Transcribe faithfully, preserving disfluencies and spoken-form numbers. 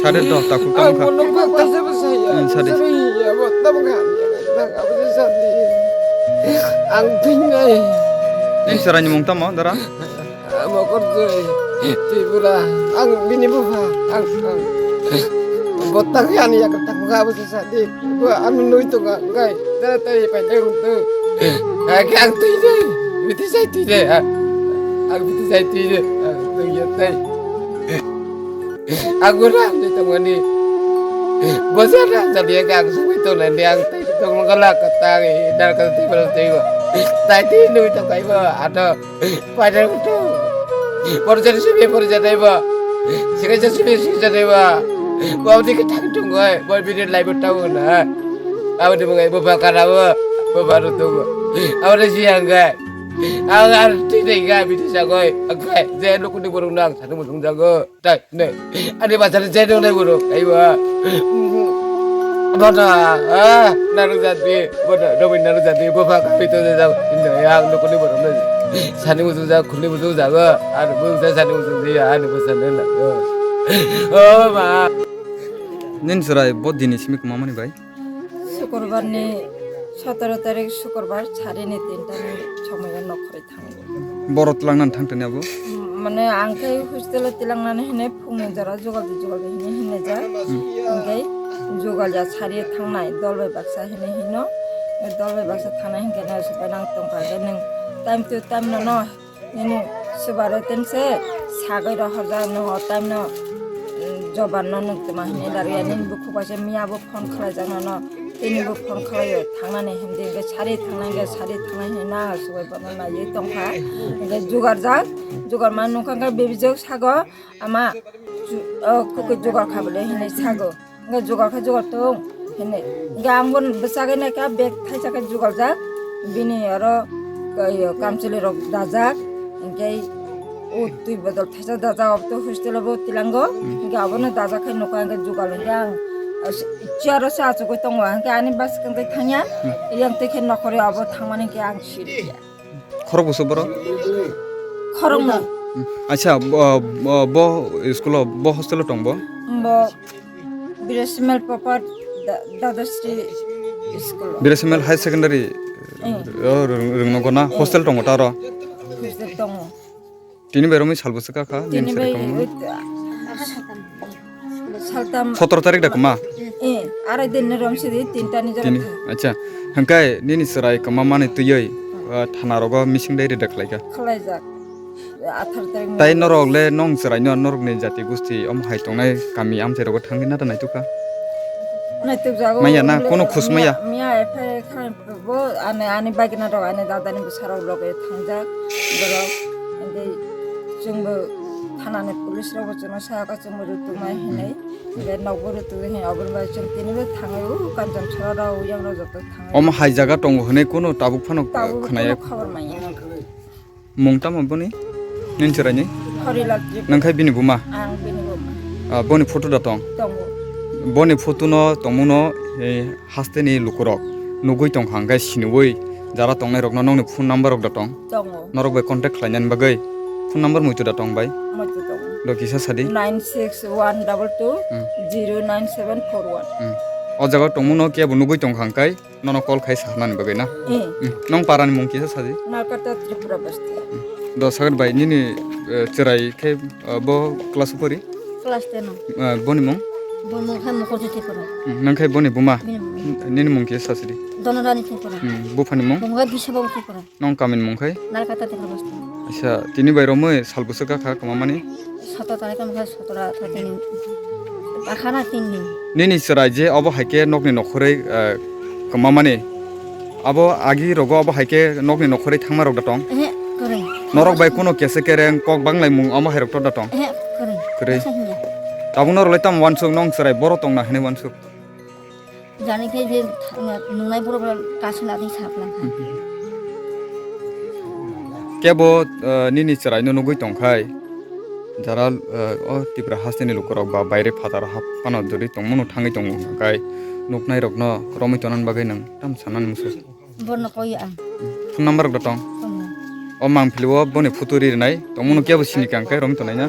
Sade do, takhuk tamo kha. Hmm, sade. Ang thinai. Nini chwraini mung tamo, dara? Mokor twi, Tripura. Ang bini bupha. Ang, ang. Botang ani yak tamo kha, abo se sade. Bo ano nui tongo, gai. Dara tai pai dai rung tu. Agi ang twi de. Biti sai twi de. Ang biti sai twi de. Ang twi ya tai. Agora ni tongani. Bosana jadi ka ang sumi to nani ang tai tong mangala kata ke dar kata ti bal tai wa. Tai ti nui to kai wa ato pada to. Por jadi sumi por jadi wa. Sikai jadi sumi sikai jadi wa. Wa di ke thang tung wa. Wa bini lai ba tau na. Awa di mangai ba ba kana wa. Ba ba ru to wa. Awa di siang ga. Awa ar ti dai ga bini sa goi. Akai je lukuni burung nang sanu musung jago. Tai, ne. Ani bachar jai dong nai borok, aiwa. Bono, ah, naruk jati, bono, domin naruk jati, boba kami to jai jao. Indo, yang nukuni borok no. Sani musu jao, khuli musu jao, ani musu jao, sani musu jao, ani musu jao. Oh, ma. Nini chwrai bo dini simi kwma mani bai? Sukurbar ni sotoro tarik sukurbar sari ni tinta ni somoyo nokhorwi thango. Boro twlangnani thangtani abo? Mane ang khe hostel o twlangnani hwnwi phungni jora jugaldi jugaldi hwnwi hwnwi ja. Hwnkhe jugal ya sari thangnai dol bai baksa hwnwi hwno. Dol bai baksa thangnai hwnkhe nai supai nang tongkha khe nwng time to time no no. Nini subaro tense sagoi rohorjak no o time no, mm, joban no nuk tuma hini daria nini bukhuk bai se miya bo phone khlai jak no no tini bo phone khlai o thangnani hindi hingke sari thangnai hingke sari thangnai hini na subai bono naiye tongkha hingke jugar jak jugar ma nukha hingke bibijok sago ama ju-, o kuku jugar kha bole hini sago. Hingke jugal khe jugal tong hini. Hingke ang bo bwsagwi naikha bag thaisa khe jugal jak. Bini oro, ko-, iyo, kamchwlwi rok dajak. Hingke o twi bodol thaisa dajak, obo to hostel o bo tilango. Hmm. Hingke abono dajak khe nukha hingke jugal hingke ang, as-, chair o se achugwi tongo. Hingke ani bus kwngwi thangya. Hmm. Yang twi khe nokhorwi abo thangmani hingke ang siri ya. Khorok bwswk borok? Khoroknwi. Hmm. Acha, bo, bo, bo school o, bo hostel o tong bo? Bo Birasimal Popat Da-, Dadasri School o. Birasimal High Secondary, eh, o, rwng-, rwngnogo na? Eh. Hostel tongo ta aro? Hostel tongo. Tini bai romwi sal bwswk kha kha, nini Tini bai, sari tongma? Saltam. Sotoro tarik da kwma? Eh, arai din ni rom sidi, tinta ni jora Tini, tha. Acha. Hwnkhe nini chwrai kwma mani twiwi, uh, thana rogo missing diary da khlaikha? Khlaijak. Athar tarik ni Tai norok le nong chwrai no norok ni jati gusti om hai tongnai kami amchai rogo thangwi na da naitukha? Naitukjago. Maya na, Bole kono khus miya, maya? Miya F I R kha Bo ani, ani bagina rok, ani dada ni bwsa rok loge thangjak borok. Hingke chwngbo thana ni police rok bo chwngno saka chwngbo rwtwknai hinwi. Hingke nokbo rwtwknai hinwi, aboni bagwi chwng tini bo thangwi o Kanchanchara rok, yang rok joto thangwi. Omo hai jaga tongo hinwi kunu tabuk phano Tabuk khwnaya. Khunu khobor manya. Mung tamo boni? Nini chwraini? Horilal Tripura. Nang khai bini buma? Ang bini buma. Ah, boni photo da tong? Tongo. Boni photo no tongmung no, eh, haste ni lukurok nugui tong kha, hingke siniui jara tongnai rok no nokni phone number rok da tong? Tongo. Norok bai contact khlainani bagwi phone number muitu da tong bai? Muitu tongo. Do kisa sadi? Nine six one double two Hmm. zero nine seven four one. Hmm. O jaga tongmung no kebo nugui tong kha, hingke Nono call khai sahnani bagwi na? Eh. Hmm. Nong parani mung kisa saji? Narkata Tripura Basti. Do sagat bai nini, eh, chwrai khe, eh, bo class o pori? Class ten o. Eh, boni mung? Bo mung khai Mukul Tripura. Hmm. Nang khai boni buma? Bini buma. Nini mung kisa sasidi? Donorani Tripura. Hmm. Buphani mung? Bung khai Biswa Babu Tripura. Nong kamini mung khai? Narkata Tripura Basti. Acha, tini bai romwi sal bwswk kha kwma mani? Soto tarik tamo khe sotoro atharo tini. Akhana tini. Nini chwrai je obo hai khe nokni nokhorwi, eh, kwma mani. Abo agi rogo obo hai khe nokni nokhorwi thangma rok da tong? Ehe, kwrwi. Norok bai kuno kese kereng kok banglaimung omo hai rok to da tong? Ehe, kwrwi. Kwrwi. Asa hinya. Tabuk norok lai tamo wansuk nong chwrai boro tong na hinwi wansuk? Jani khe je thangna nungnai borok rok kasu nadi saplangkha. Kebo, eh, nini chwraino nugui tongkhai, jara, eh, o Tipra hasteni lukurok ba baire phataro hap phano jodi tongmano thangwi tongo hwnkhe nuknairokno romwi tonani bagwi nwng tamo sanani muchung? Bono koi ang. Phone number rok da tong? Tongo. O mangpili o boni photo ri rinai tongmano kebo sini kang khe romwi tongnai na?